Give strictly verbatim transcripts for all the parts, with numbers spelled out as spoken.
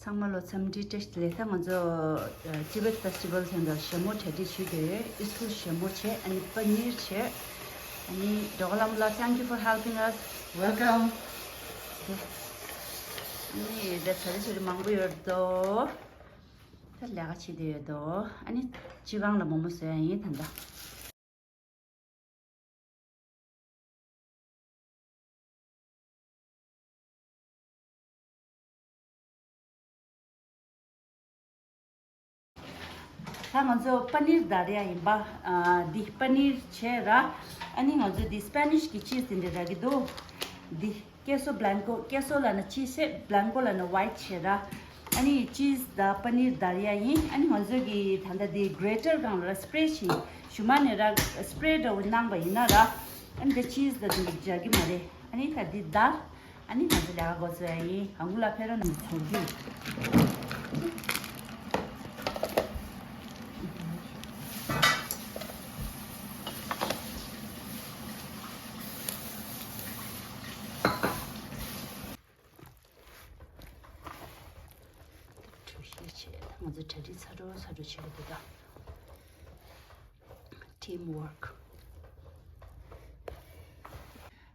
ཚང་མ་ལོ་འཚམས་འདྲི་བཀྲ་ཤིས་བདེ་ལེགས། ད་ང་ཚོ་ཨ་Tibet Festival ཚན་དང་ཞལ་མོ་གྲ་སྒྲིག་ཞུས་ཏེ་ཡོད། ཨིས་ཀུ་ཞལ་མོ་བྱས། ཨ་ནི་པ་ནིར་བྱས། ཨ་ནི་ཌོ་ལམ་ལ། Thank you for helping us. Welcome. ཨ་ནི་ད་ཚ་རེ་ཚ་རེ་མང་པོ་ཡོད་དོ། ད་ལས་ཀ་བྱེད་དེ་ཡོད་དོ། ཨ་ནི་སྤྱི་ཁང་ལ་མོག་མོག་བཟོ་ཡ་ཡིན་ད་ལྟ། ད་ང་ཚོ་པ་ནིར་དར་ཡ་ཡིན་པ། ཨ་འདི་པ་ནིར་བྱས་ར། ཨ་ནི་ང་ཚོ་འདི་སྤེ་ནིཤ་གི་ཅིས་དེ་འདྲ་རག་གི་འདུག་འདི་ཀེ་སོ་བྷ་ལན་ཀོ། ཀེ་སོ་ལབ་ན་ཅིས་བྷ་ལན་ཀོ་ལབ་ན་ཝའིཊ་བྱས་ར། ཨ་ནི་ཅིས་དང་པ་ནིར་དར་ཡ་ཡིན། ཨ་ནི་ང་ཚོ་གི་ད་ལྟ་འདི་གྷི་རེ་ཊར་སྒང་ལ་སྤྲེ་ཤིང་ཞུ་མ་ནས་ར་སྤྲེ་འདྲ་བོ་གནང་པ་ཡིན་ན་ར། ཨ་ནི་འདི་ཅིས་དང་འདི་འཇགས་ཀྱི་མ་རེད། ཨ་ནི་ད་འདི་དར། ཨ་ནི་ང་ཚོ་ལས་ཀ་འགོ་ཚུགས་ཡ་ཡིན། ཨ་ཁུ་ལ་ཕེ་རོ་ནི་ཚོར་གྱི། གྲོས་བཤད་བྱས། ང་ཚོ་གྲ་སྒྲིག་ཚར་འགྲོ་ཚར་འགྲོ་བྱེད་ཀྱི་འདུག་ད། Teamwork.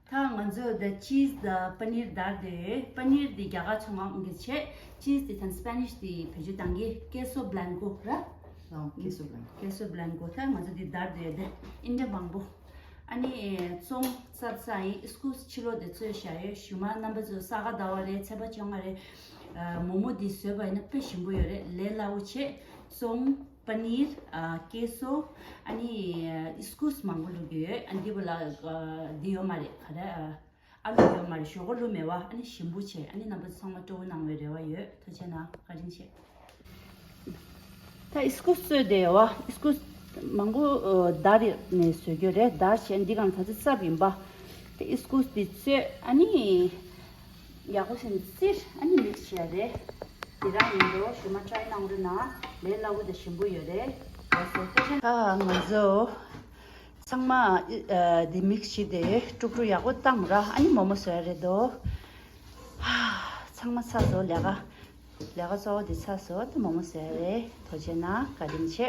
ད་ང་ཚོ་ད་ཅིས་དང་པ་ནིར་དར་ཏེ། པ་ནིར་འདི་རྒྱ་གར་ཚོང་ཁང་གི་བྱས། ཅིས་འདི་དང་སྤེ་ནིཤ་འདི་བེད་སྤྱོད་བཏང་གི། ཀེ་སོ་བྷ་ལན་ཀོ་ར། ཨ་ཀེ་སོ་བྷ་ལན་ཀོ། ཀེ་སོ་བྷ་ལན་ཀོ། ད་ང་ཚོ་འདི་དར་ཏེ་ད་ཨིན་ཌི་ཡ་མང་པོ། ཨ་ནི་བཙོང་ཚར་ཚར་ཡིན། ཨིས་ཀུ་ཕྱི་ལོགས་དེ་ཚོས་བཞག་ཡོད། ཞུ་མ་རྣམ་པ་ཚོ་ས་ག་ཟླ་བ་རེད། ཚེས་པ་བཅོ་ལྔ་རེད། ཨ་མོག་མོག་འདི་བཟོས་པ་ཡིན་ན་དཔེ་ཞིམ་པོ་ཡོད་རེད། ལས་སླ་བོ་བྱས། བཙོང་། པ་ནིར། ཨ་ཀེ་སོ། ཨ་ནི་ཨིས་ཀུ་མང་པོ་བླུགས་ཡོད། ཨ་འདི་བོ་ལ་ཨ་འདི་ཡོད་མ་རེད། ག་རེ་ཨ་ཨ་ལུ་ཡོད་མ་རེད། ཞོག་ཁོག་བླུགས་མེད་པ། ཨ་ནི་ཞིམ་པོ་བྱས། ཨ་ནི་རྣམ་པ་ཚང་མ་སྤྲོ་པོ་གནང་བའི་རེ་བ་ཡོད། ཐུགས་རྗེ་གནང་། བཀའ་དྲིན་ཆེ། ད་ཨིས་ཀུ་བཟོས་དེ་ཡོད་པ། ཨིས་ཀུ་མང་པོ་ཨ་དར་ནས་བཟོས་རྒྱུ་རེད། དར་བྱས་འདི་གང་ཚ་ཚ་ཚབ་ཡིན་པ། དེ་ཨིས་ཀུ་འདི་བཟོས། ཨ་ནི་ཡག་པོ་བྱས་ནས་བཙིར། ཨ་ནི་མིག་སི་བྱས་རེད། འདི་རང་ཡིན་འགྲོ། ཞུ་མ་ཊི་རའི་གནང་རོགས་གནང་། ལས་སླ་བོ་དང་ཞིམ་པོ་ཡོད་རེད། ལགས་སོ། ཐུགས་རྗེ་གནང་། ད་ང་ཚོ་ཚང་མ་ཨ་འདི་མིག་སི་བྱས་ཏེ་དཀྲུག་དཀྲུག་ཡག་པོ་བཏང་ར། ཨ་ནི་མོག་མོག་བཟོ་ཡ་རེད་དོ། ཧ། ཚང་མ་ཚར་སོང་། ལས་ཀ་ལས་ཀ་གཙོ་བོ་འདི་ཚར་སོང་། ད་མོག་མོག་བཟོ་ཡ་རེད། ཐུགས་རྗེ་གནང་། བཀའ་དྲིན་ཆེ།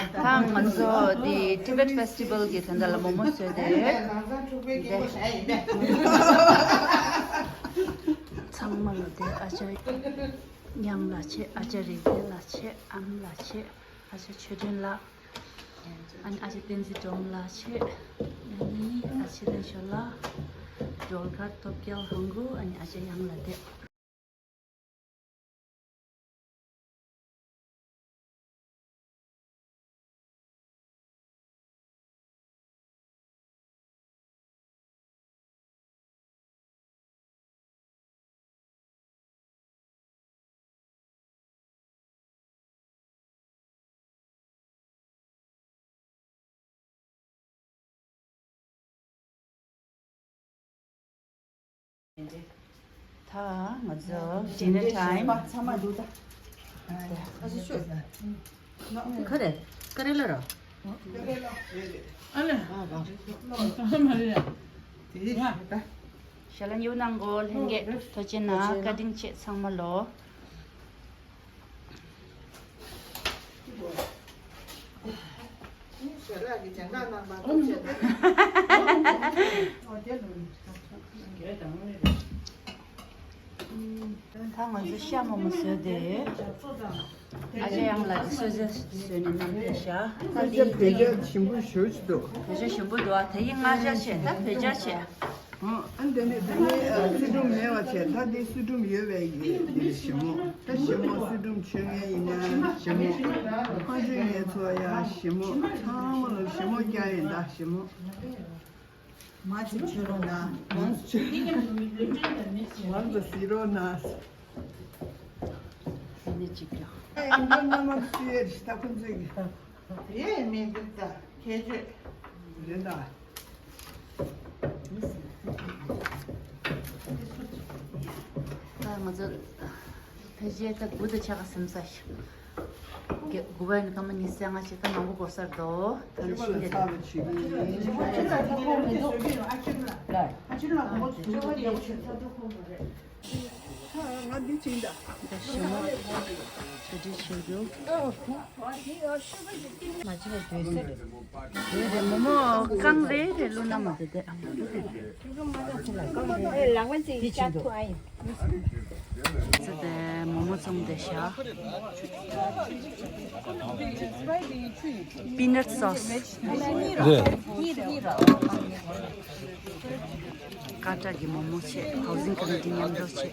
ད་ང་ཚོ་འདི་Tibet Festival གི་དོན་དག་ལ་མོག་མོག་བཟོས་ཏེ་ཡོད། ཚང་མ་ལ་དེ་ཨ་ཅག་དབྱངས་ལགས་བྱས། ཨ་ཅག་རིག་ལྡན་ལགས་བྱས། ཨ་མ་ལགས་བྱས། ཨ་ཅག་ཆོས་སྒྲོན་ལགས། ཨ་ནི་ཨ་ཅག་བསྟན་འཛིན་སྒྲོལ་མ་ལགས་བྱས། ཨ་ནི་ཨ་ཅག་བློ་བཟང་ལགས། སྒྲོལ་དཀར། ཐོབ་རྒྱལ་ལྷ་མགོ། ཨ་ནི་ཨ་ཅག་དབྱངས་ལགས་བསྡད། ད་ང་ཚོ་dinner time། ཚང་མ་འདུག་ད། ཁ་ཤས་ཤོད། ཁ་རེ་ཀ་རེ་ལ་ར། ཨ་ལེ། ཨ་མ་རེ་ཡ། དེ་ཡ། ཞལ་ལག་མཉེས་པོ་གནང་གོ། ལྷན་རྒྱས་ཐུགས་རྗེ་གནང་། བཀའ་དྲིན་ཆེ་ཚང་མ་ལོ། ད་ང་ཚོ་ཤ་མོག་མོག་བཟོས་ཏེ། ཨ་ཅག་དབྱངས་ལགས་ཀྱིས་གསོལ་ཇ་བཟོས་ནས་བསྣམས་ཏེ་བཞག་ད་འདི་བོད་ཇ་ཞིམ་པོ་ཞེ་པོ་ཅིག་འདུག་བོད་ཇ་ཞིམ་པོ་འདུག་ཨ། དེ་ཡིན་མངར་ཇ་བྱས། ད་བོད་ཇ་བྱས། ཨ་འདི་ནི་འདི་ནི་ཚུལ་ཁྲིམས་མེད་པ་བྱས། ད་འདི་ཚུལ་ཁྲིམས་ཡོད་པའི་གི་འདི་ཞིམ་མོ། ད་ཞིམ་མོ། ཚུལ་ཁྲིམས་མཆོད་མཁན་ཡིན་ན་ཞིམ་མོ། ཕ་ཆོས་ངན་ཚོ་ཡ་ཞིམ་མོ། ཚང་མ་ལ་ཞིམ་མོ་རྒྱག་ཡིན། ད་ཞིམ་མོ། མ་ཚིག་ཆོས་རོགས་ན། མ་ཚིག་ཆོས། མ་ཚིག་སི་རོགས་ན། ཨ་ནི་གཅིག་ཀྱང་། ཨེ་འདི་མ་མ་སུ་ཡོད་ད་ཁོང་ཚོས་ཀྱི། དེ་མི་འདུག་ད་ཁྱད་ཆོས། རེད་ད། ད་ང་ཚོ་ཕལ་ཆེར་ད་དགུ་དང་ཕྱེད་ཀ་ཟིན་ས་ཞིག་དགུ་པ་ཡིན་ན་སྐར་མ་ཉི་ཤུ་རྩ་ལྔ་ཅིག་ད་མང་པོ་འགོར་ས་རེད་དོ། ད་ནི་ཤིང་རྒྱ་དེ། མོ་མོ་རྐང་རེ་རེ་བླུགས་ན་མ་དེ་དེ། ཚེ་དེ་མོ་མོ་བཙོང་དེ་ཤ། Peanut sauce. རེད། ཀ་ཏྲ་གི་མོ་མོ་བྱས། Housing Committee མཉམ་འགྲོ་བྱས།